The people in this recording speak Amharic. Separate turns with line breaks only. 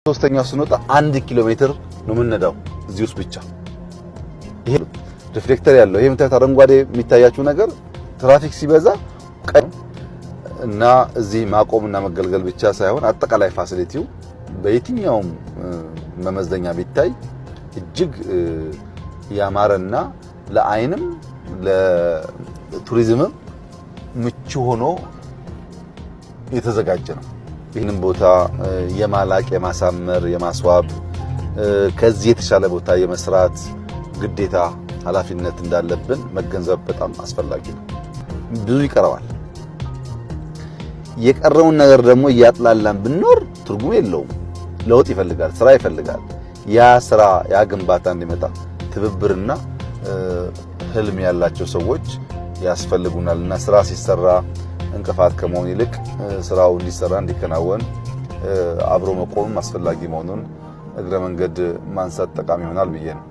ሶስተኛው ስንወጣ 1 ኪሎ ሜትር ነው የምንነዳው እዚህ ውስጥ ብቻ። ይሄ reflector ያለው፣ ይሄ የምታዩት አረንጓዴ የሚታያችሁ ነገር ትራፊክ ሲበዛ እና እዚህ ማቆምና መገልገል ብቻ ሳይሆን አጠቃላይ facility ው በየትኛውም መመዘኛ ቢታይ እጅግ ያማረና ለዓይንም ለቱሪዝምም ምቹ ሆኖ የተዘጋጀ ነው። ይህንን ቦታ የማላቅ፣ የማሳመር፣ የማስዋብ፣ ከዚህ የተሻለ ቦታ የመስራት ግዴታ ኃላፊነት እንዳለብን መገንዘብ በጣም አስፈላጊ ነው። ብዙ ይቀረዋል። የቀረውን ነገር ደግሞ እያጥላላን ብንኖር ትርጉም የለውም። ለውጥ ይፈልጋል፣ ስራ ይፈልጋል። ያ ስራ፣ ያ ግንባታ እንዲመጣ ትብብርና ህልም ያላቸው ሰዎች ያስፈልጉናል እና ስራ ሲሰራ እንቅፋት ከመሆን ይልቅ ስራው እንዲሰራ፣ እንዲከናወን አብሮ መቆምም አስፈላጊ መሆኑን እግረ መንገድ ማንሳት ጠቃሚ ይሆናል ብዬ ነው።